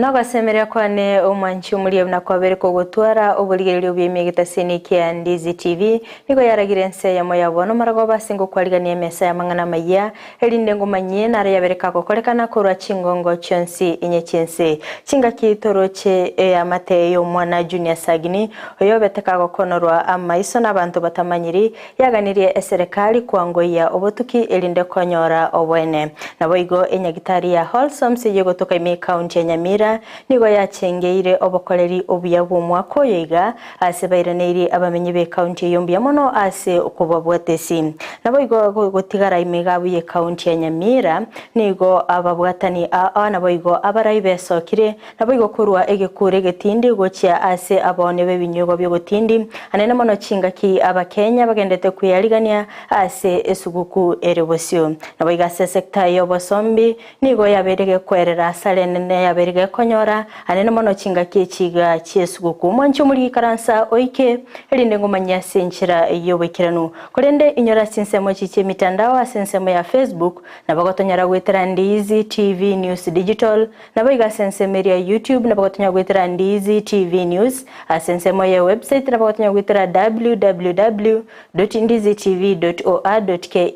Nogosemeria kwane omwanchi omoria buna kwabere kogotwara oborigereria obuya egetaseni kia Ndizi TV nigo yaragire ense eyemo ya bono maragoba ase ngokwarigania emesa y'amang'ana amayia erinde ngomanyie naro yabere kagokorekana korwa chingongo chionsi inye chi'ense chingaki toroche eamate y'omwana Junior Sagini oyobete kagokonorwa amaiso n'abanto batamanyiri Yaganirie eserekari kwangoyia obotuki erinde konyora oboene. Naboigo enyagitari ya Wholesomes eyegotoka ime ekaunti ya Nyamira nigo yachengeire obokoreri obuya bw'omwaka oyo iga ase bairaneirie abamenyi b'ekaunti eyio mbuya mono ase okobabwatesi. Naboigo gotigara ime igabu y'ekaunti ya Nyamira nigo ababwatani aa naboigo abarai besokire Naboigo korwa egekuro egetindi gochia ase abaonia b'ebinywegwa bi'ogotindi, anene mono chingaki Abakenya bagendete kweyarigania ase esuguku ere bosio. Naboigo ase esecta y'obosombi nigo yabeire gekwerera asare enene yabeire gekonyora, anene mono chingaki echi iga chi'esuguku. Mwanche omorigi ikaransa oike, erinde ngomanyie ase enchera y'oboikeranu. Korende inyora ase chinsemo echi chi'emitandao ase ensemo ya Facebook, nabo gotonyora goetera Ndiizi TV News Digital, Naboigo ase ensemo eria ya YouTube nabo gotonya goetera Ndiizi TV News, ase ensemo ye website nabo gotonya goetera www.ndizitv.or.ke.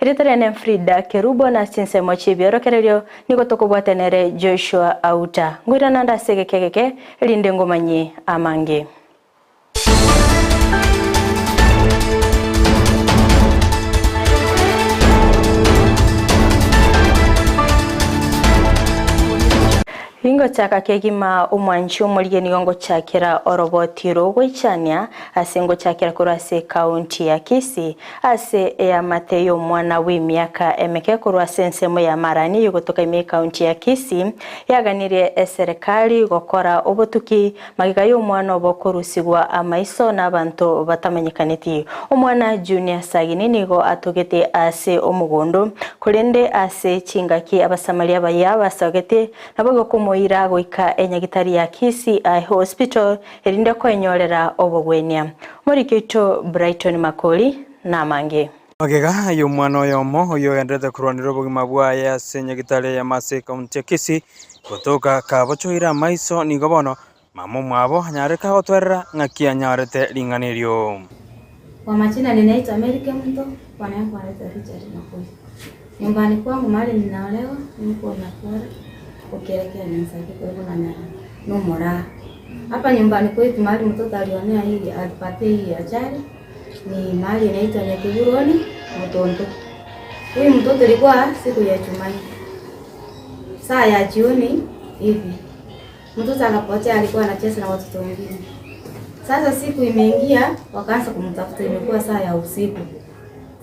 Erieta riane Frida Kerubo na ase chinsemo chi'ebiorokererio nigo tokobwate nere Joshua Auta. Ngoirana ande ase egeka egeke erinde ngomanyie amange. Ingochaka kegima omwanchi omoria nigo ngochakera oroboti rogoichania ase ngochakera korwa ase ekaunti ya Kisii ase eamate y'omwana bw'emiaka emeke korwa ase ensemo ya Marani egotoka ime ekaunti ya Kisii yaganirie eserekari gokora obotuki Magega y'omwana obo korusigwa amaiso n'abanto batamanyekaneti. Omwana Junior Sagini nigo atogete ase omogondo, korende ase chingaki Abasamaria bayia basogete naboigo komoira goika enyagitari ya Kisii Eye Hospital erinde koenyorera obogwenia. Omoriki oito Brighton Makori namange. Magega y'omwana oyomo oyio ogendererete korwanera obogima bwaye ase nyagitari eyemo ase ekaunti ya Kisii, gotoka kabochoire amaiso nigo bono mama omwabo anyare kagotwerera ng'aki anyorete ring'ana erio. Kwa majina ninaitwa Mary Kemunto, bwana yangu anaitwa Richard Makori. Nyumbani kwangu mahali ninaolewa niko Nakora ukielekea Nyanzake karibu na Nomoraa. Hapa nyumbani kwetu mahali mtoto alionea hii alipatia hii ajali ni mahali inaitwa Nyakiguroni Mutundu. Huyu mtoto ilikuwa siku ya Jumanne saa ya jioni hivi, mtoto akapotea, alikuwa anacheza na watoto wengine. Sasa siku imeingia, wakaanza kumtafuta, imekuwa saa ya usiku,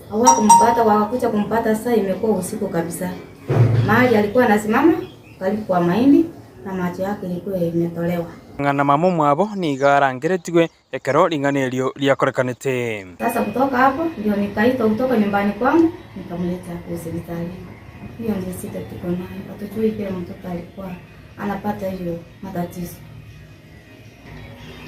hawakumpata. Wakakuja kumpata saa imekuwa usiku kabisa. Mahali alikuwa anasimama karibu kwa mahindi na macho yake ilikuwa imetolewa. Ng'a mama omwabo nigo arangeretigwe Ekero ring'ana erio riakorekanete. Sasa kutoka hapo ndio nikaitwa kutoka nyumbani kwangu nikamleta hapo hospitali. Hiyo ndio shida tuko nayo, hatujui vile mtoto alikuwa anapata hiyo matatizo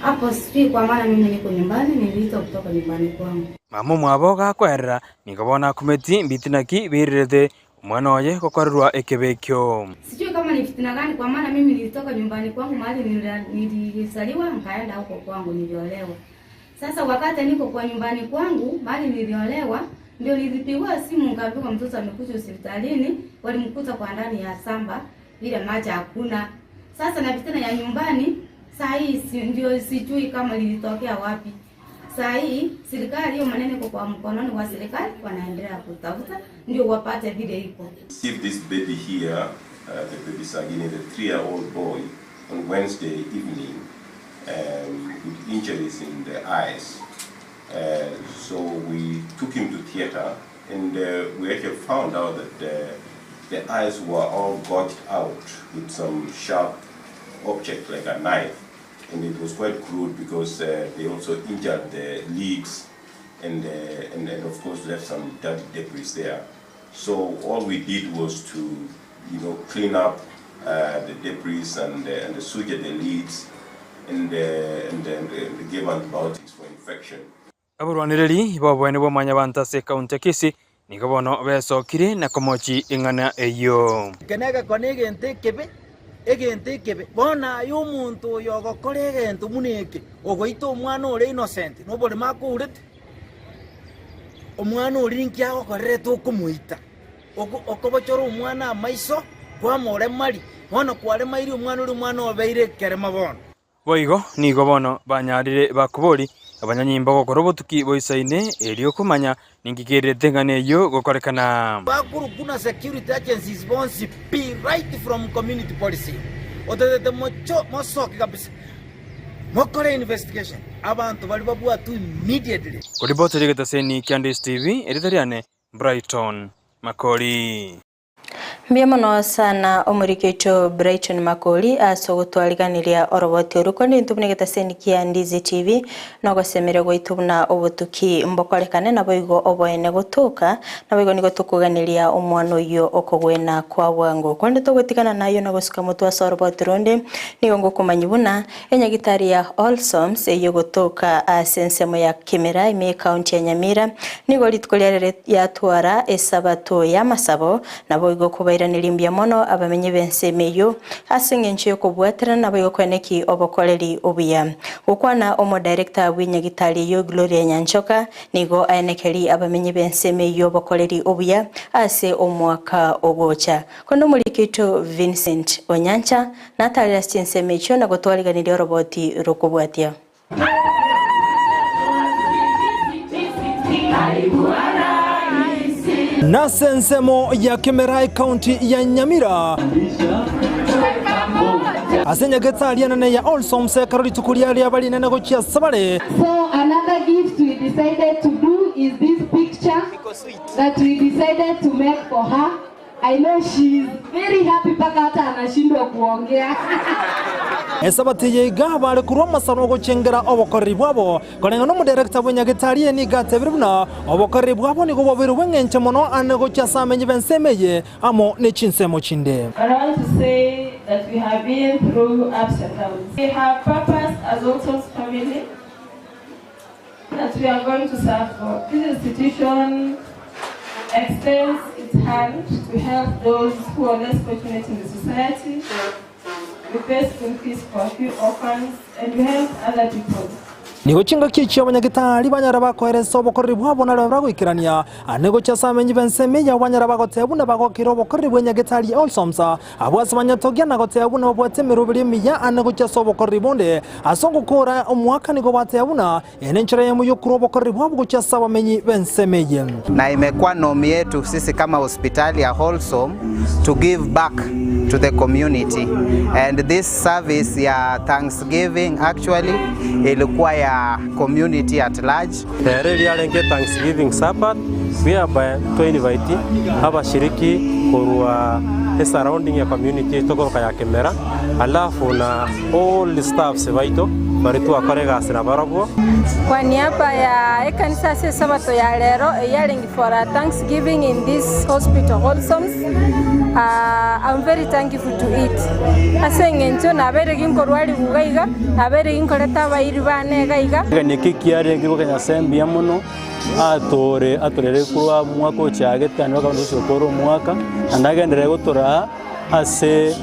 hapo, sijui kwa maana mimi niko nyumbani, niliitwa kutoka nyumbani kwangu. Mama omwabo gakwerera, nigo bono akumeti mbitina ki biirerete omwana oye gokorerwa ekebe ekio. Sijui kama ni fitina gani, kwa maana mimi nilitoka nyumbani kwangu mahali nilizaliwa, nikaenda huko kwangu niliolewa. Sasa wakati niko kwa nyumbani kwangu mahali niliolewa, ndio nilipigiwa simu nikaambiwa mtoto amekuja hospitalini, walimkuta kwa ndani ya samba vile maji hakuna. Sasa na fitina ya nyumbani saa hii si, ndio sijui kama lilitokea wapi. Saa hii serikali hiyo maneno iko kwa mkononi wa serikali, wanaendelea kutafuta ndio wapate vile iko. Received this baby here, uh, the baby Sagini, the three-year-old boy, on Wednesday evening um, with injuries in the eyes. Uh, so we took him to theater and uh, we actually found out that the, the eyes were all gouged out with some sharp object like a knife. And it was quite crude because uh, they also injured the lids and, uh, and, and of course left some dirty debris there. So all we did was to, you know, clean up uh, the debris and, uh, and the suture the lids and, uh, and then uh, gave antibiotics for infection. Abarwanereri b'oboene bwa Mwanyabanto ase ekaunti ya Kisii nigo bono besokire na komochi eng'ana eyio. Eke negekone egento ekebe. Egento ekebe. Bono aye omonto oyo ogokora egento buna eke, ogoita omwana ore innocent, noboremo akourete? Omwana oria ninki agokorerete okomoita? Oko okobochora omwana amaiso, kwamoremaria, bono kwaremairie omwana oria omwana obeire ekerema bono. Boigo nigo bono banyarire bakobori abanyanyimbo gokora obotuki boisaine erio komanya ninki kererete eng'ana eyio gokorekana. Bakorokwa na security agencies bonsi pi right from community policing ototete mocho mosoke kabisa mokore investigation abanto baria babwatwe immediately. Koriboti rigetaseni kia Ndisi TV, erieta riane Brighton Makori. Mbuya mono sana omoriki oito Brighton Makori ase ogotwariganiria oroboti oru korende intwe buna egetaseni kia Ndizi TV nogosemeria gwaito buna obotuki mbokorekane naboigo oboene gotoka naboigo nigo tokoganeria omwana oyio okogwena kwa bwango. Korende togotigana nayio na gosuka motwe ase oroboti ronde nigo ngokomanyia buna Enyagitari ya Wholesomes eyio gotoka ase ensemo ya Kimera ime y'ecounty ya Nyamira nigo rituko riarere yatwara esabato y'amasabo naboigo kobairaneria mbuya mono abamenyi b'ensemo eyio ase engencho y'okobwaterana naboigo koeneki obokoreri obuya. Gokwana omodirector bw'enyagitari eyio Gloria Nyanchoka Nigo aenekeri abamenyi b'ensemo eyio obokoreri obuya ase omwaka ogocha. Korende omoriki oito Vincent Onyancha natarire ase chinsemo echio na gotwariganiria oroboti rokobwatia. Nase ensemo ya Kemera ekaunti ya Nyamira. Ase nyagetari enene ya Olsoms ekero rituko riaye riaba rinene gochia asebare. So another gift we decided to do is this picture that we decided to make for her. I know she is very happy mpaka hata anashindwa kuongea. Esabato eye iga bare korwa amasabo gochengera obokoreri bwabo. Koreng'ana omoderekta bw'enyagetari eye nigo atebire buna obokoreri bwabo nigo bwabeire obw'eng'encho mono ane gochia ase amenyi b'ensemo eye amo ne chinsemo chinde. But I want to say that we have been through ups and downs. We have purpose as Olson's family that we are going to serve God. This institution extends its hand to help those who are less fortunate in the society. We pay school fees for a few orphans and we help other people. Nigo chingaki echio abanyagetari banyare bakoeresa obokoreri bwabo nario bagoikerania, ane gochia ase amenyi b'ensemo eyio banyare bagoteba buna bagokire obokoreri bw'enyagetari ya Olsoms, abwo ase banyetogia na goteba buna babwate emeroberi emiya ane gochia ase obokoreri bonde. Ase ogokoora omwaka nigo bateba buna eye nenchera eyemo y'okorua obokoreri bwabo gochia ase abamenyi b'ensemo eye. Na imekuwa norm yetu sisi kama hospitali ya Wholesome to give back to the community and this service ya thanksgiving actually ilikuwa ya community at large. Rero eria yarenge Thanksgiving Sabbath whereby twa invite abashiriki korwa esurrounding ya community yaito koroka ya Kimera alafu na all the staffs baito baria twakora egasi nabarobwo. Kwa niaba ya ekanisa ase esabato ya rero eyarenge for a thanksgiving in this hospital wholesomes I'm very thankful to it ase eng'encho nabeire ginkorwa ribuga iga nabeire ginkoreta abairi bane iga iga. Niki kiarenge goka Nyasae mbuya mono atore atorere korwa omwaka ochagete naende bakaba gochia gokora omwaka, naende agenderere gotoraa ase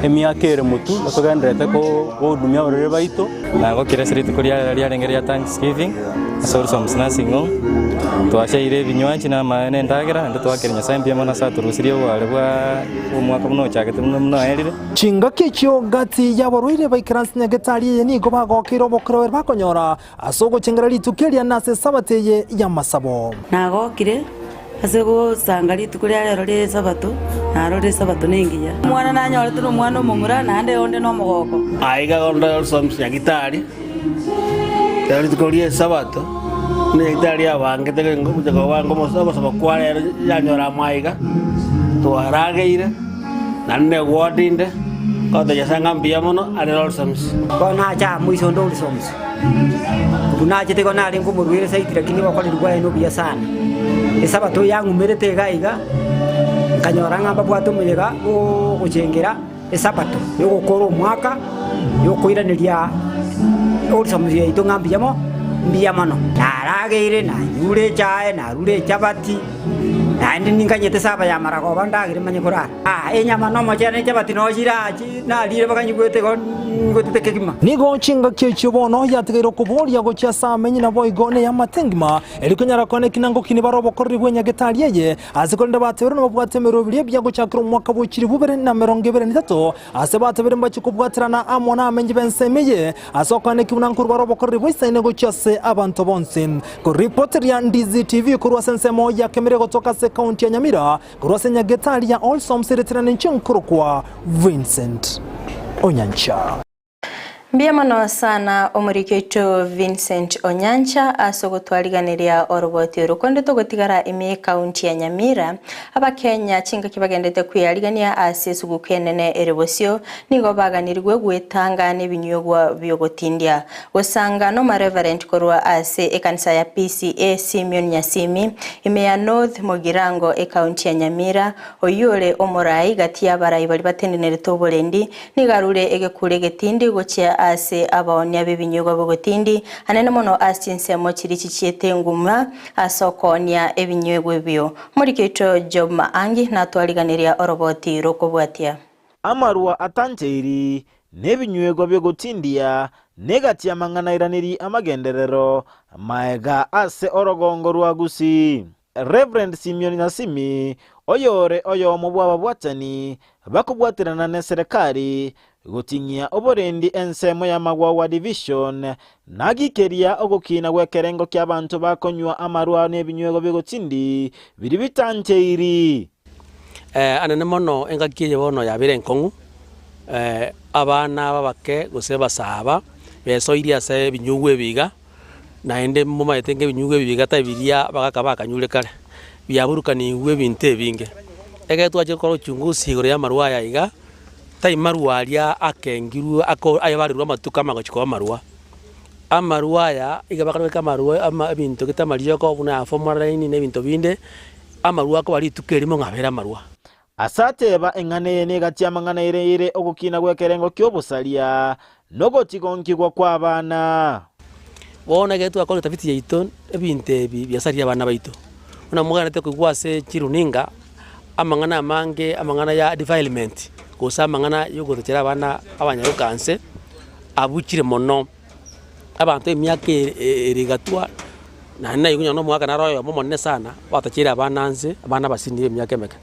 emiaka ere motwe togendererete kohudumia abarwaire baito. Nagokire ase rituko ria riarenge ria Thanksgiving ase Wholesomes Nursing Home, twachaire ebinywaji na amaene na endagera naende twakera Nyasae mbuya mono ase atorusirie obware bwa omwaka buna ochagete buna buna oerire. Chingaki echio gati y'abarwaire baikaranse nyagetari eye nigo bagokeire obokoreri bakonyora ase ogochengera rituko eria na ase Esabato eye y'amasabo. Nagokire ase gosanga rituko ria rero ria Esabato, narorire Esabato nengiya. Omwana nanyorete nomwana omomura, naende onde nomogoko. Aiga onde Wholesomes Nyagitari, rero rituko ria Esabato, buna Nyagitari abangete gocha kobanga ogosaba kwa rero yanyora amo aiga, twarageire. Naende negwoti inde, ngotebia Nyasae ng'a mbuya mono are Wholesomes. Bono nacha amo iso onde Wholesomes, korwa nachete igo narenge omorwaire zaidi lakini obokoreri bwaye nobuya sana. Esabato yang'umerete iga iga, nkanyora ng'a mbabwate omoyega bwogochengera esabato yogokora omwaka, yokoiraneria Wholesomes yaito ng'a mbuya mo mbuya mono. Narageire, nanyure echae, narure echabati. Naende ninkanyete saba ya maragoba ndagere manye korara. Ah, enyama na omochere ne chapati noo chirachi narire mpaka nyigwete igo ngotete kegima. Nigo chingaki echio bono yatigaire okoboria gochia ase amenyi naboigo neyamate engima, erio konyara kwane ekina ngokini bare obokoreri bw'enyagetari eye, ase korende bateberwe nababwate emeroberi ebiya gochakera omwaka bwe chilifu ibere na emerongo ebere na etato, ase bateberwe mbachie kobwaterana amo namenyi b'ensemo eye, ase okoaneki buna nkorwa bare obokoreri bwaisaine gochia ase abanto bonsi. Koripoteria Ndizi TV korwa ase ensemo ya Kemera egotoka ase ekaunti ya Nyamira, Korwa ase nyagetari ya Wholesomes ereterane inche nkorokwa Vincent Onyancha. Mbuya mono sana omoriki oito Vincent Onyancha ase ogotwariganeria oroboti oro. Konde togotigara ime ekaunti ya Nyamira, Abakenya chingaki bagendete kweyarigania ase esuguku enene ere bosio nigo baganirigwe gwetanga nebinywegwa biogotindia. Gosanga nomoreverend korwa ase ekanisa ya PCEA Simeon Nyasimi, ime ya North Mugirango ekaunti ya Nyamira, oyio ore omorai gati y'abarai baria batenenerete oborendi, nigo arure egekuro egetindi gochia ase abaonia b'ebinyugwa b'ogotindi, anene mono ase chinsemo chiria chichiete nguma ase okoonia ebinywegwa ebio. Omoriki oito Job Maangi natwariganeria oroboti rw'okobwatia. Amarwa atancheiri, na ebinywegwa bi'ogotindia, na egati y'amang'ana airaneri amagenderero maega ase orogongo rwa Gusii. Rev. Simeon Nyasimi, oyore oyomo bw'ababwatani bakobwaterana neserekari goting'ia oborendi ensemo ya Magwagwa Division, nagikeria ogokina gw'ekerengo ki'abanto bakonywa amarwa n'ebinywego bi'ogotindi biria bitancheiri. Anene mono engaki eye bono yabeire enkong'u, abana abake gose abasaaba besoirie ase ebinyugwa ebi iga, naende momanyete ng'a ebinyugwa ebi iga tari biria abagaka bakanyure kare, biaburukanigwe ebinto ebinge. Ekero twachire gokora uchunguzi igoro ya amarwa aya iga, tari marwa aria akengirwe ako ayebarirwe amatuko amagochi koba amarwa. Amarwa aya iga bakarweka amarwa ama ebinto gete amariogo buna formalin na ebinto binde. Amarwa akoba rituko erimo ng'a abere amarwa. Ase ateeba eng'ana eye negati y'amang'ana ere ere ogokina gw'ekerengo ki'obosaria, na ogotigonkigwa kw'abana. Bono ekero twakora etafiti yaito, ebinto ebi biasaria abana baito. Buna mogendererete koigwa ase chiruninga, amang'ana amange, amang'ana ya defilement, gose amang'ana ya ogotochera abana abanyaroka nse, abuchire mono. Abanto emiaka ere egatwa, naende naigwa onye nomogaka naro oyomo omonene sana, gwatacheire abana nse, abana abasinire emiaka emeke.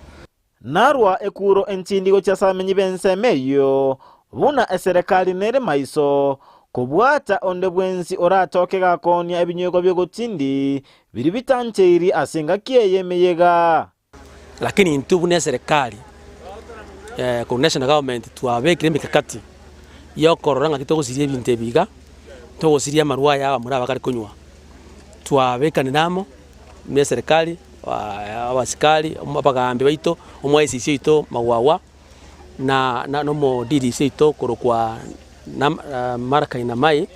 Narwa ekuro entindi gochia ase abamenyi b'ensemo eyio, buna eserekari nere maiso, kobwata onde bwensi oratoke gakoonia ebinywegwa bi'ogotindi biria bitancheiri ase engaki eye y'emeyega. Lakini intwe buna eserekari korwa national government twabekire emikakati ya okorora ng'aki togosiria ebinto ebi iga, togosiria amarwa aya abamura aba bakare konywa. Twabekanire amo na eserekari, abasikari, abagambi baito, omo ICC oito Magwagwa, na na omo DDC oito korokwa Marakai Namai,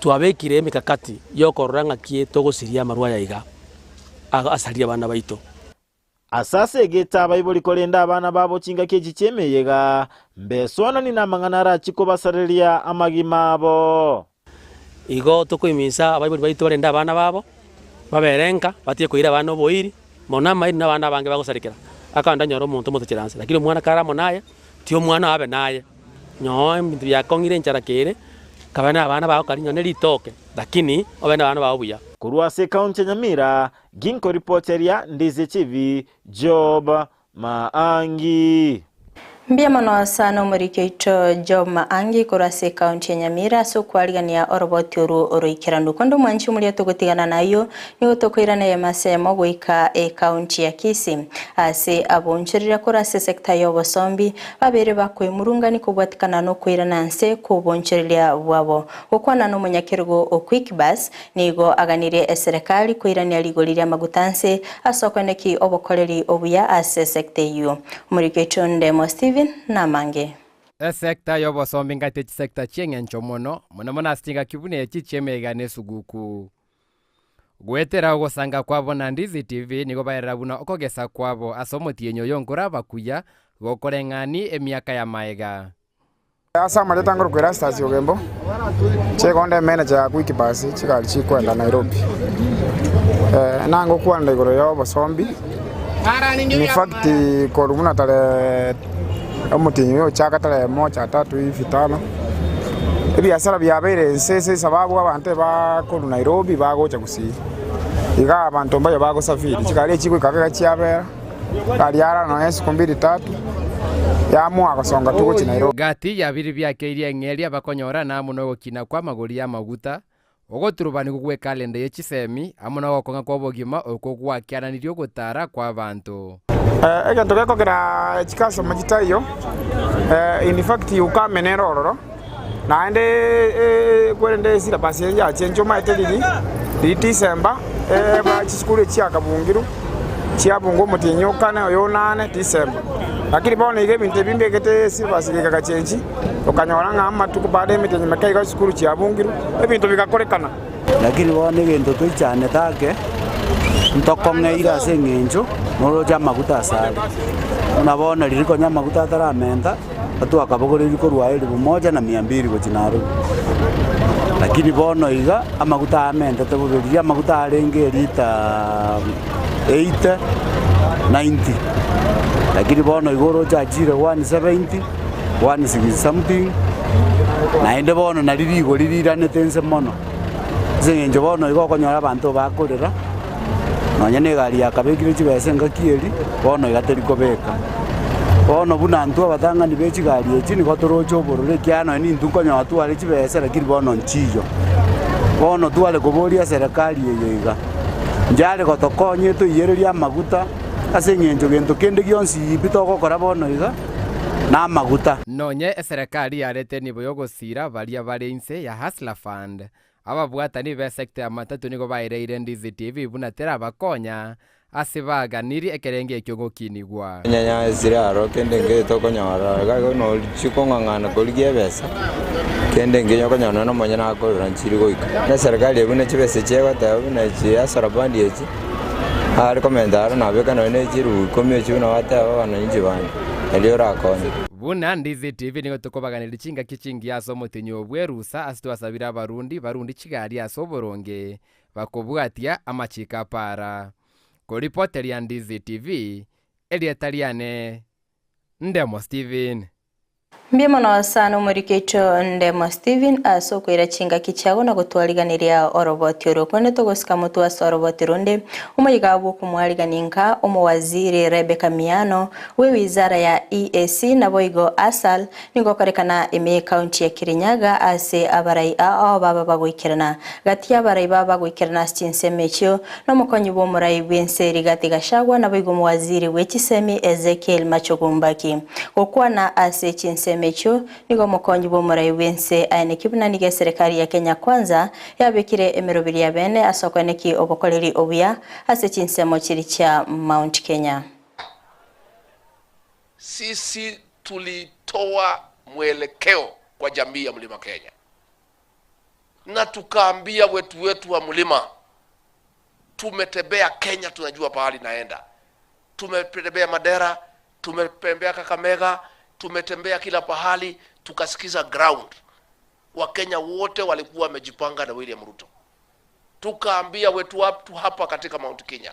twabekire emikakati ya okorora ng'aki togosiria amarwa aya iga. asarie abana baito. Ase asegete abaibori korenda abana babo chingaki echi chi'emeyega, mbesoanani namang'ana arachie kobasareria amagima abo. Igo tokoimisa abaibori baito barende abana babo, babere nka, batige koira abana oboiri, mono amairi na abana abange bagosarekera. Akande onyore omonto omotachera nse, lakini omwana kare amo naye, ti omwana abe naye. Noo ebinto biakong'ire enchara kere, kabe na abana bao kari nonye ritoke, lakini obe na abana bao buya. Korwa ase ekaunti ya Nyamira, ginkoripoteria Ndizi TV, Job Maangi. Mbuya mono sana omoriki oito Job Maangi korwa ase ekaunti ya Nyamira ase okwarigania oroboti oru oroikeranu. Konde omwanchi omoria togotigana nayio nigo tokoirana eyemo ase eyemo goika ekaunti ya Kisii ase abonchoreria korwa ase esekta y'obosombi Babere bakoemurungania kobwatikana nokoirana nse kw'obonchoreria bwabo. Gokwana nomonyakerogo o Quick Bus nigo aganirie eserekari koirania rigori ri'amaguta nse ase okoeneki obokoreri obuya ase esekta eyio. Omoriki oito Ndemo Stephen namange. Esekta y'obosombi ngati chisecta chi'eng'encho mono, mono mono ase chingaki buna echi chi'emeyega na esuguku. Goetera ogosanga kwabo na Ndizi TV nigo baerera buna okogesa kwabo ase omotienyi oyo nkoraba kuya gokoreng'ani emiaka ya maega. Ase amarieta ngorokwa Erastus Ogembo, chigonda emanager ya Quick Bus chigari chikwenda Nairobi. Nangokwana igoro ya obosombi. In fact korwa buna tarehe omotienyi oyo ochaka tarehe moja tatu hivi tano, ebiasara biabeire inse ase esababu abanto ebakorwa Nairobi bagocha Gusii. Iga abanto mbayo bagosafiri, chigari echi chigoika iga chiabera, egari yarara nonya siku mbili tatu, yaamua gosonga tu gochia Nairobi. Gati ya biria biakeirie eng'eria bakonyora namo nogokina kw'amagori y'amaguta, Ogoturubanigwa gw'ekalenda ye chisemi, amo nogokong'a kw'obogima okwo gwakiananirie ogotara kw'abanto. Egento gekogera chikasoma chitaiyo, in fact ukame nere ororo, naende kwerende esyllabus eye yachenchwa omanyete riri, riri December, chisukuru echi chiakabungirwe, chiabungwa omotienyi o kane oyo onane December. Lakini bono iga ebinto ebi mbegete esyllabus goika gachenchi. Okanyora ng'a amatuko baada y'emetienyi meke igo chisukuru chiabungirwe, ebinto bigakorekana. Lakini bono egento toichanete ake, ntokong'eire ase eng'encho noroche amaguta asare. Buna bono riria konya amaguta ataramenta, twakabogoreiri korwa elfu moja na mia mbili gochia Nairobi. Lakini bono iga, amaguta aya amentete bobe, riria amaguta arenge elita 80, 90, lakini bono iga oroche achire 170. 160 something, naende bono nari rigori riranete inse mono, ase eng'encho bono igo okonyora abanto bakorera, nonye na egari yakabekire chibesa engaki eria, bono iga teri kobeka. Bono buna intwe abatang'ani be chigari echi nigo toroche obororo ekiagera nonye nintwe nkonyora tware chibesa lakini bono nchiyo. Bono tware koboria eserekari eye iga, nchare gotokonya etoiyererie amaguta ase eng'encho gento kende gionsi pi togokora bono iga. namaguta. Nonye eserekari yarete enibo y'ogosiira baria bare inse ya Hustler Fund, ababwatani b'esecta ya matatu nigo baereire Ndizi TV buna terabakonya ase baganirie ekerengo ekio gokinigwa. Nyanya esire aro kende nkeiyo tokonyora iga igo nochia kong'ang'ana korigia ebesa, kende nkeiyo okonyora nonya omonyene akorora nchiri goika. Na eserekari eye buna chibesa echi egoteba buna echi Hustler Fund echi. Are komenta aro nabeka nonya ne chilifu ikomi echio buna gwateba abananchi bande, erio orakonye. Buna Ndizi TV nigo tokobaganeria chingaki chingiya ase omotenyi oo bw'erusa ase twasabire abarundi barundi chigari ase oboronge bakobwatia amachiko a para. Koripoteria Ndizi TV, erieta riane Ndemo Steven. Mbuya mono sana omoriki oito Ndemo Stephen ase okoira chingaki chiago na gotwariganiria oroboti oro. Korende togosika motwe ase oroboti ronde, omoyiga bw'okomwarigania nka omowaziri Rebecca Miano bwe wizara ya EAC naboigo ASAL nigo okorekana ime y'ecounty ya Kirinyaga ase abarai ao baba bagoikerana. Gati y'abarai baba bagoikerana ase chinsemo echio nomokonyi bw'omorai bw'ense Rigathi Gachagua naboigo omowaziri bwe chisemi Ezekiel Machogu Mbaki. Gokwana ase chinsemo echio, nigo omokonyi bw'omorai bw'ense aeneki buna nigo eserekari ya Kenya Kwanza yabekire emeroberi ya bene ase okoeneki obokoreri obuya ase chinsemo chiria chia Mount Kenya. Sisi tulitoa mwelekeo kwa jamii ya Mlima Kenya na tukaambia wetu wetu wa mlima, tumetembea Kenya, tunajua pahali naenda. Tumetembea Mandera, tumetembea Kakamega, tumetembea kila pahali, tukasikiza ground. Wakenya wote walikuwa wamejipanga na William Ruto. Tukaambia wetu watu hapa katika Mount Kenya,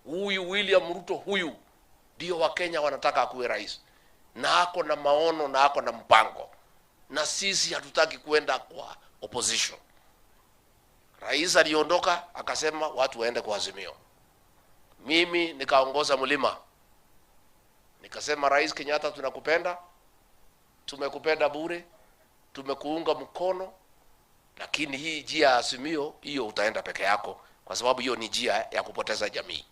huyu William Ruto huyu ndio Wakenya wanataka akuwe rais, na ako na maono na ako na mpango, na sisi hatutaki kuenda kwa opposition. Rais aliondoka akasema watu waende kwa Azimio. Mimi nikaongoza mlima, nikasema Rais Kenyatta, tunakupenda, tumekupenda bure, tumekuunga mkono, lakini hii njia ya Azimio hiyo utaenda peke yako, kwa sababu hiyo ni njia ya kupoteza jamii.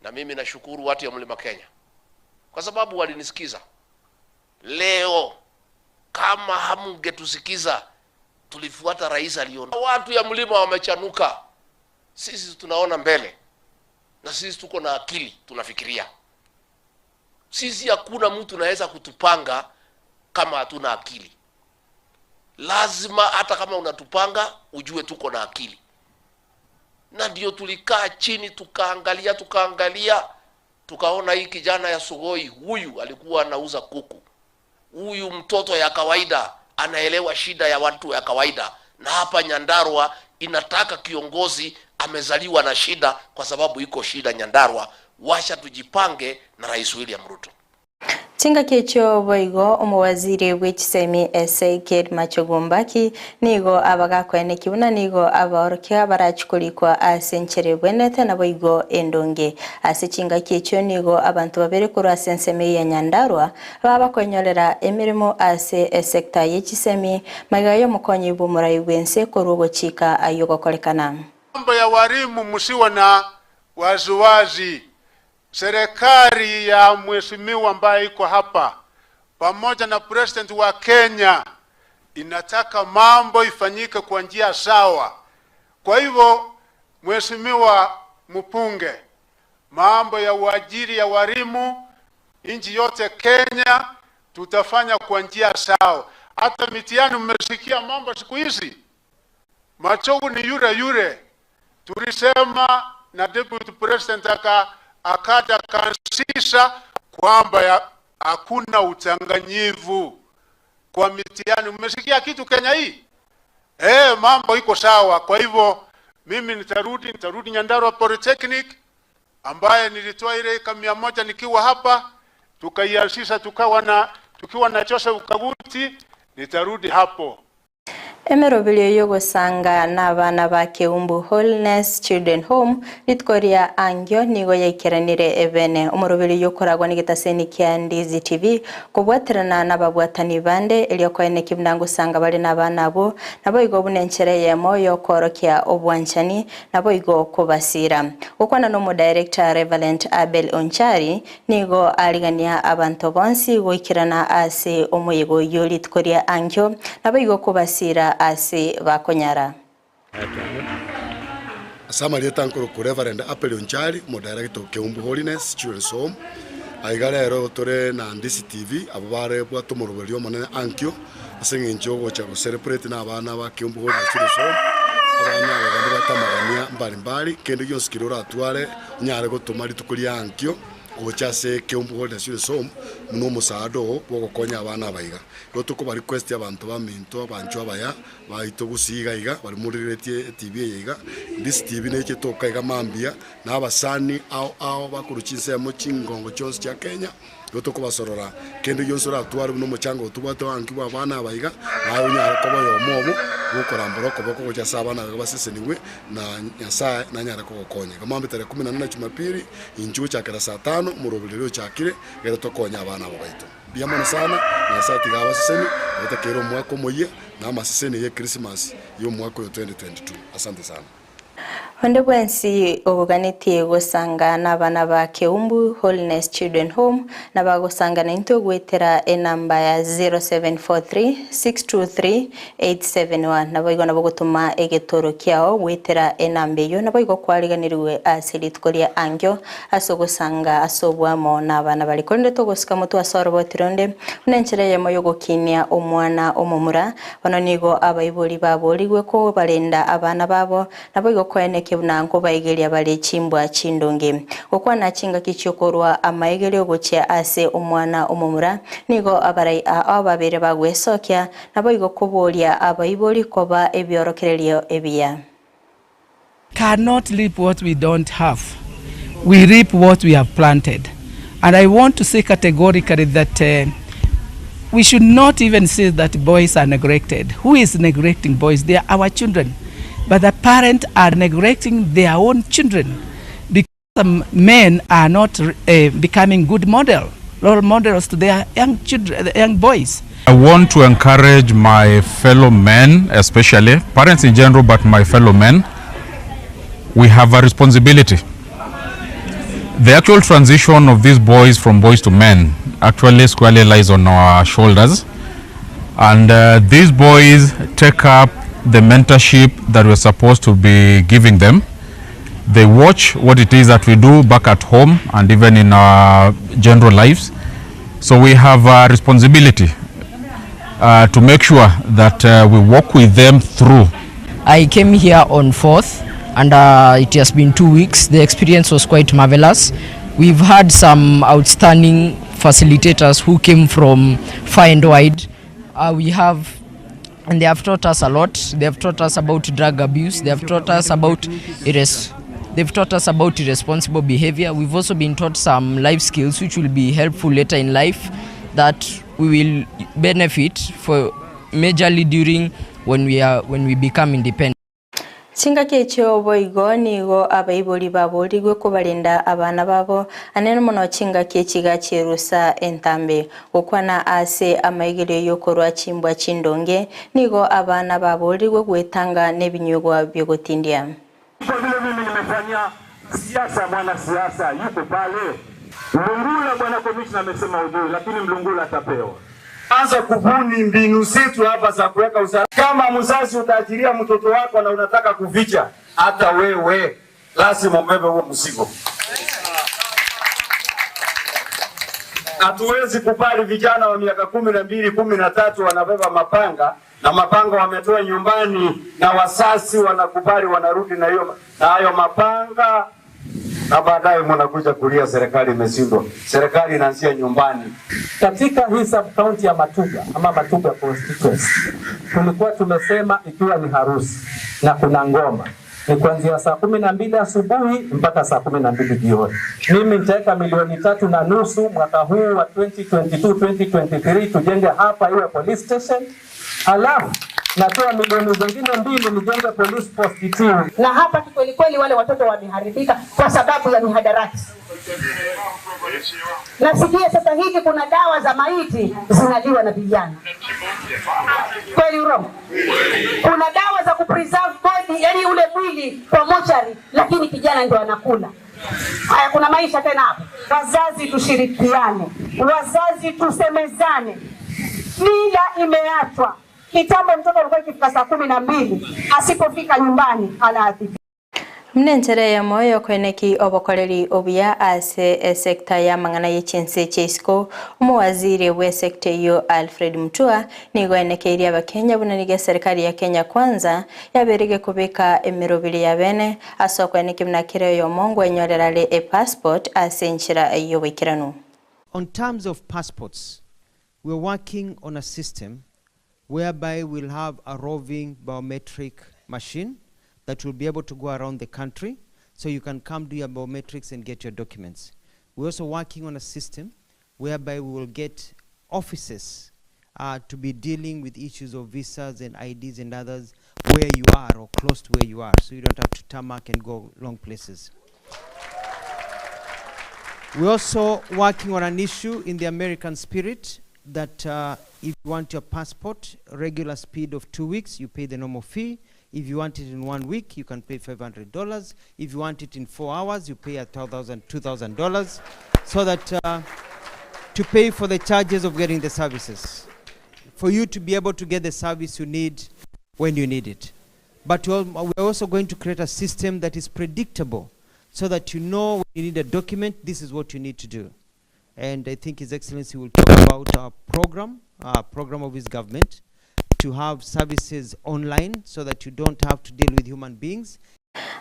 Na mimi nashukuru watu ya mlima Kenya kwa sababu walinisikiza. Leo kama hamngetusikiza, tulifuata rais aliondoka. Watu ya mlima wamechanuka, sisi tunaona mbele, na sisi tuko na akili, tunafikiria. Sisi hakuna mtu naweza kutupanga kama hatuna akili. Lazima hata kama unatupanga ujue tuko na akili, na ndio tulikaa chini tukaangalia, tukaangalia, tukaona hii kijana ya Sugoi huyu alikuwa anauza kuku, huyu mtoto ya kawaida anaelewa shida ya watu ya kawaida, na hapa Nyandarua inataka kiongozi amezaliwa na shida, kwa sababu iko shida Nyandarua. Wacha tujipange na Rais William Ruto. Chingaki echio boigo omowaziri bw'echisemi Ezekiel Machogu Mbaki nigo abagakoenekia buna nigo abaorokia barachie korikwa ase enchera ebwenerete naboigo endonge. Ase chingaki echio nigo abanto babere korwa ase ensemo eye ya Nyandarua babakoenyorera emeremo ase esecta ye chisemi magega y'omokonyi bw'omorai bw'ense korwa ogochika ayio gokorekana. Mambo ya walimu msiwe na wasiwasi, serikali ya mheshimiwa ambaye iko hapa pamoja na president wa Kenya inataka mambo ifanyike kwa njia sawa. Kwa hivyo, mheshimiwa mpunge, mambo ya uajiri ya walimu nchi yote Kenya tutafanya kwa njia sawa. Hata mitihani mmesikia mambo siku hizi, Machogu ni yule yule tulisema na deputy president aka akaja akaanzisha kwamba hakuna uchanganyivu kwa mitihani. Mmesikia kitu Kenya hii? Mambo iko sawa. Kwa hivyo mimi nitarudi Nyandarua Polytechnic ambaye nilitoa ile eka 100 nikiwa hapa, tukaianzisha tukiwa na Joseph Kaguti, nitarudi hapo. Emeroberio yogosanga n'abana ba Keumbu Wholeness Children Home rituko ria angio nigo yaikeranire ebene omoroberio yokoragwa n'igetaseni kia Ndizi TV kobwaterana n'ababwatani bande erio koeneki buna ngosanga bare n'abana abo naboigo buna enchera eyemo yokorokia obwanchani naboigo kobasira gokwana n'omodirector Reverend Abel Onchari nigo arigania abanto bonsi goikerana ase omoyego oyo rituko ria angio naboigo kobasira ase bakonyara. Ase amarieta nkorokwa Reverend Abel Onchari, omodirector o Keumbu Holiness Children's Home. Aiga rero tore na Ndisi TV abwo bare bwate omoroberio omonene ankio ase eng'encho yogocha go celebrate na abana ba Keumbu Holiness Children's Home. Abana aba babwate amagania mbari mbari, kende gionsi keria oratware onyare gotoma rituko ria ankio gocha ase Keumbu Holiness Children's Home buna omosaada oo bwogokonya abana aba iga. Igo tokoba request abanto baminto abanchwa abaya baito gusii iga iga baria morigeretie etv eye iga, this tv neche etoka iga mambia na abasani ao ao bakorwa chinsemo chingongo chionsi chia Kenya, igo tokobasorora kende gionsi oratware buna omochango oyo tobwate oanki bwa abana aba iga, naye onyare koba oyomo obo bokorambora okoboko gocha ase abana aba iga basesenigwe na Nyasaye nanyare kogokonya. Iga mambia tarehe kumi na nane jumapili, inchuo gochakera saa tano, omoroberi oria ochakire, egere tokonye abana aba baito. Mbuya mono sana, Nyasae tiga abaseseni, agotakeire omwaka omoyia, na amaseseni ye Christmas y'omwaka oyo 2022. Asante sana. Onde bwensi oganetie gosanga nabana ba Keumbu Holiness Children Home nabagosanga naintwe goetera enamba ya 0743 623 871 naboigo nabo gotoma egetoro kiao goetera enamba eyio naboigo kwariganirwe ase rituko ria angio ase ogosanga ase oboamo nabana baria. Korende togosika motwe ase oroboti ronde, buna enchera eyemo y'ogokinia omwana omomura, bono nigo abaibori baborigwe kobarenda abana babo, naboigo koenekia buna nkobaigeria bare chimbwa chindonge. Gokwana chingaki chi'okorua amaegerio gochia ase omwana omomura, nigo abarai ao babere bagwesokia, naboigo koboria abaibori koba ebiorokererio ebiya. Cannot reap what we don't have, we reap what we have planted and I want to say categorically that uh, we should not even say that boys are neglected. Who is neglecting boys? They are our children. But the parents are neglecting their own children because some men are not uh, becoming good model, role models to their young children, young boys. I want to encourage my fellow men, especially parents in general, but my fellow men. We have a responsibility. The actual transition of these boys from boys to men actually squarely lies on our shoulders. And these boys take up the mentorship that we're supposed to be giving them. They watch what it is that we do back at home and even in our general lives. So we have a responsibility to make sure that we walk with them through. I came here on 4th and it has been 2 weeks. The experience was quite marvelous. We've had some outstanding facilitators who came from far and wide. And they have taught us a lot. They have taught us about drug abuse. They have taught us about They've taught us about irresponsible behavior. We've also been taught some life skills which will be helpful later in life that we will benefit for majorly during when we are when we become independent. Chingaki echio boigo nigo abaibori baboorigwe kobarenda abana babo, anene mono chingaki echiga chi'erusa entambe. Gokwana ase amaigerio y'okorua chimbwa chindonge, nigo abana baboorigwe gwetanga nebinywegwa bi'ogotindia. Kwa vile mimi nimefanya siasa, mwanasiasa yuko pale. Mlungula, bwana komishna amesema hujui, lakini Mlungula atapewa. Anza kubuni mbinu zetu hapa za kuweka usalama. Kama mzazi utaachilia mtoto wako na unataka kuficha, hata wewe lazima ubebe huo mzigo. Hatuwezi kubali vijana wa miaka 12, 13 wanabeba mapanga na mapanga wametoa nyumbani, na wasasi wanakubali, wanarudi na hiyo na hayo mapanga, na baadaye mnakuja kulia serikali imeshindwa. Serikali inaanzia nyumbani. Katika hii sub county ya Matuga ama Matuga constituency tulikuwa tumesema ikiwa ni harusi na kuna ngoma ni kuanzia saa 12 asubuhi mpaka saa 12 jioni. Mimi nitaweka milioni 3.5 mwaka huu wa 2022 2023 tujenge hapa iwe police station, halafu natoa milioni zingine 2 nijenge police post 2. Na hapa kweli kweli wale watoto wameharibika kwa sababu ya mihadarati. Nasikia sasa hivi kuna dawa za maiti zinaliwa na vijana. Kweli urongo? Kuna dawa za kupreserve body, yani ule mwili kwa mochari, lakini kijana ndio anakula. Haya, kuna maisha tena hapo? Wazazi tushirikiane, wazazi tusemezane. Mila imeachwa kitambo. Mtoto alikuwa ikifika saa 12 asipofika nyumbani anaadhibiwa. Muna enchera eyemo yokoeneki obokoreri obuya ase esekta ya mang'ana ya chinse chia isiko omowaziri bwa esekta eyo Alfred Mutua nigo enekeirie abakenya buna nigo eserikali ya Kenya Kwanza yaberige kobeka emerobiri ya bene ase okoeneki buna kera oyomo ngwenyorera epassport ase enchera y'oboikeranu. On terms of passports, we're working on a system whereby we'll have a roving biometric machine that will be able to go around the country, so you can come do your biometrics and get your documents. We're also working on a system whereby we will get offices to be dealing with issues of visas and IDs and others where you are or close to where you are, so you don't have to tarmac and go long places. We're also working on an issue in the American spirit that if you want your passport, regular speed of 2 weeks, you pay the normal fee. If you want it in 1 week, you can pay $500. If you want it in 4 hours, you pay $1,000, $2,000, so that to pay for the charges of getting the services, for you to be able to get the service you need when you need it. But we're also going to create a system that is predictable, so that you know when you need a document, this is what you need to do. And I think His Excellency will talk about our program, our program of his government, to have services online so that you don't have to deal with human beings.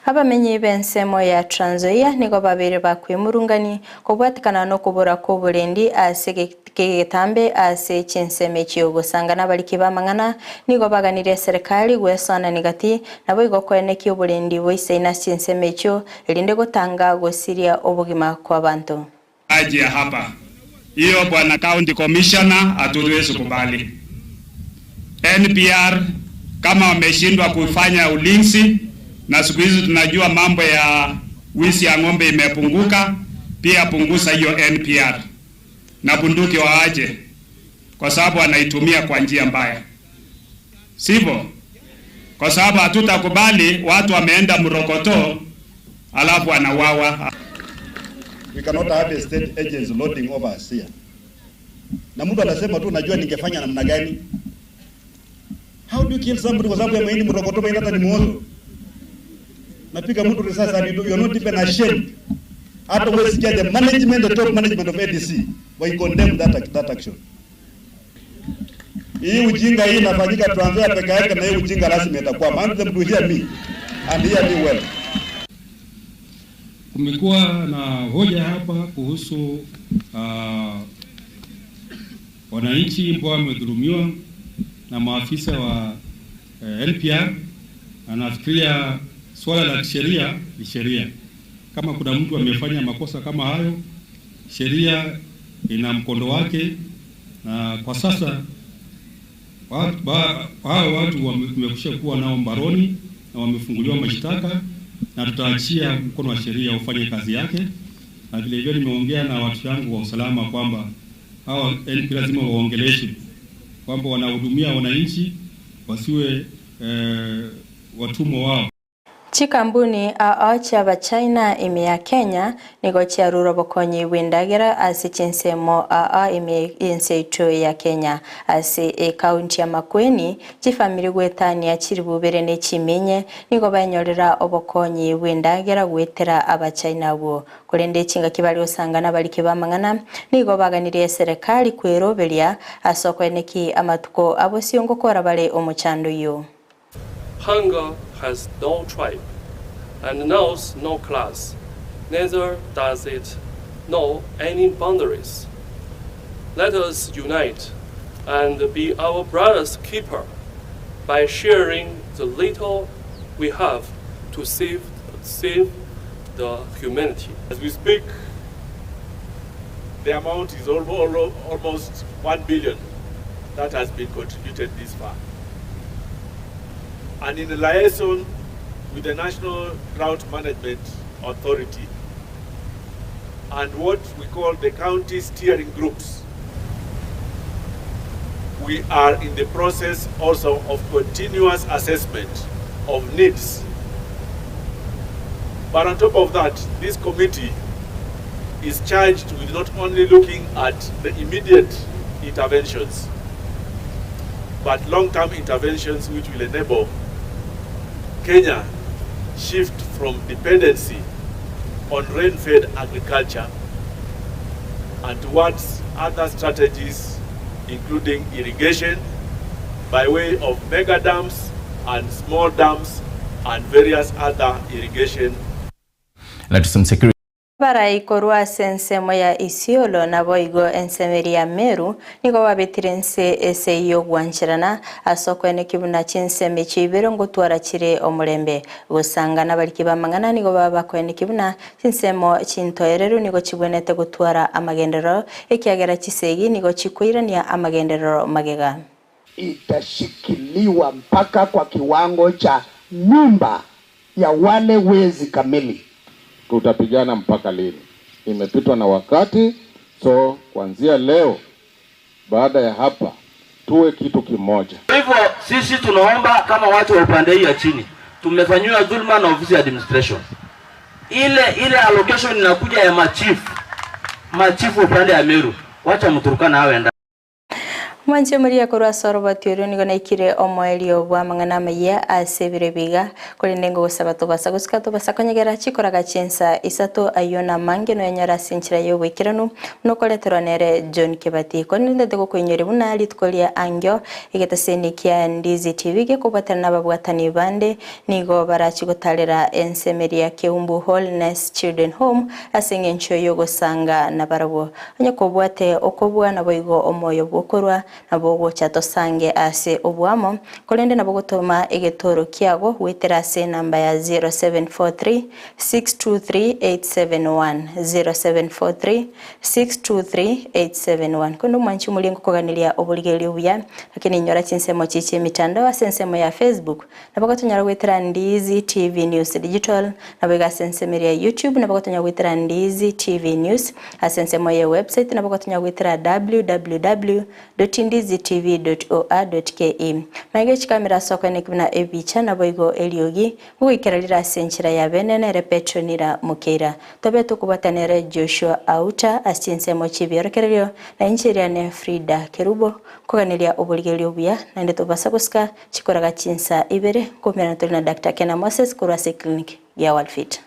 Abamenyi b'ensemo ya Trans Nzoia nigo babere bakwemurungani kobwatikana nokobora kwa oborendi ase kegetambe ase chinsemo echio gosanga nabariki bamang'ana nigo baganire serikali gwesonani gati nabo igo koenekia oborendi bwa ase chinsemo echio erinde gotanga gosiria obogima kwa banto. Aje hapa hiyo bwana county commissioner, hatuwezi kubali. NPR kama wameshindwa kufanya ulinzi, na siku hizi tunajua mambo ya wizi ya ng'ombe imepunguka, pia punguza hiyo NPR na bunduki waaje, kwa sababu anaitumia kwa njia mbaya, sivyo? Kwa sababu hatutakubali watu wameenda Mrokoto alafu anauawa. We cannot have a state agents loading over us here. Na mtu anasema tu najua ningefanya namna gani? How do you kill somebody kwa sababu ya mahindi Mrokoto, mahindi hata ni muozo? Napiga mtu risasi and you are not even ashamed. Hata wewe sikia the management, the top management of ADC, we condemn that action. Hii ujinga hii inafanyika Trans Nzoia peke yake, na hii ujinga rasmi itakuwa. I want them to hear me and hear me well. Kumekuwa na hoja hapa kuhusu wananchi ambao wamedhulumiwa na maafisa wa NPR, na nafikiria swala la kisheria ni sheria. Kama kuna mtu amefanya makosa kama hayo, sheria ina mkondo wake, na kwa sasa hao watu tumekwisha kuwa nao mbaroni na wamefunguliwa mashtaka, na tutaachia mkono wa sheria ufanye kazi yake. Na vile vile nimeongea na watu wangu wa usalama kwamba hawa NP lazima waongeleshe kwamba wanahudumia wananchi wasiwe watumwa wao. Chikambuni ao chi'abachina ime ya Kenya nigo chiarure obokonyi bwa endagera ase chinsemo ao ime ense yaito ya Kenya. Ase ekaunti ya Makueni, chifamiri goetania chiribubere na echiminye nigo baenyorera obokonyi bwa endagera goetera abachina abwo. Korende chingaki bare gosangana abariki b'amang'ana nigo baganirie eserekari kweroberia ase okoeneki amatuko abosio ngokora bare omochando oyio. Hunger has no tribe and knows no class, neither does it know any boundaries. Let us unite and be our brother's keeper by sharing the little we have to save the humanity. As we speak, the amount is almost 1 billion that has been contributed this far. And in liaison with the National Drought Management Authority and what we call the county steering groups, we are in the process also of continuous assessment of needs. But on top of that, this committee is charged with not only looking at the immediate interventions, but long-term interventions which will enable Kenya shift from dependency on rain-fed agriculture and towards other strategies, including irrigation by way of mega dams and small dams and various other irrigation. Let some security. Abarai korwa ase ensemo ya Isiolo naboigo ensemo eria ya Meru nigo babetire ense ase y'ogwancherana ase okoeneki buna chinsemo echio ibere ngotwara chire omorembe. Gosangana abariki b'amang'ana nigo baba bakoeneki buna chinsemo chintoereru nigo chibwenete gotwara amagenderero ekiagera chisegi nigo chikoirania amagenderero magega. Itashikiliwa mpaka kwa kiwango cha nyumba ya wale wezi kamili. Tutapigana mpaka lini? Imepitwa na wakati, so kuanzia leo, baada ya hapa, tuwe kitu kimoja. Kwa hivyo sisi tunaomba kama watu wa upande hii ya chini, tumefanyiwa dhulma na ofisi ya administration. Ile ile allocation inakuja ya machifu, machifu upande ya Meru, wacha Mturukana awe ndani. Mwanche Maria korwa ase oroboti orio nigo naikire omoerio bwa amang'ana amaya ase ebiro ebiga korende ngogosaba tobasa gosika tobasa konyegera chikoraga chinsa isato ayio na amange noyanyora ase enchera ya oboikeranu buna okoreterwa nere John Kibati. Korende ndete gokoinyoria buna rituko ria angio egetaseni kia Ndizi TV gekobwatana na ababwatani bande nigo barachi gotarera ensemo eria ya Keumbu Wholeness Children Home ase eng'encho yogosanga nabarabwo. Onye kobwate okobua naboigo omoyo bwokorwa nabo ogocha tosange ase obwamo korende nabo gotoma egetoro kiago goetera ase enamba ya 0743 623 871 0743 623 871. Kondo mwanchi muri ngokoganiria oborigereria obuya lakini nyora chinsemo chichi emitandao ase ensemo ya Facebook nabo gotonyora goetera Ndizi TV News Digital nabo iga ase ensemo ya YouTube nabo gotonyora goetera Ndizi TV News ase ensemo ya website nabo gotonyora goetera www.ndizitv.or.ke. Maige chikamera ase okoeneki buna ebicha nabo igo eriogi goikera rire ase enchera ya bene nere Petronira Mukeira. Tobe tokobwatanere Joshua Auta ase chinsemo chibiorokererio na inche eriane Frida Kerubo koganeria oborigereria obuya naende tobasa gosika chikoraga chinsa ibere nkomerana tore na Dr. Kena Moses korwa ase eclinic ya World Fit.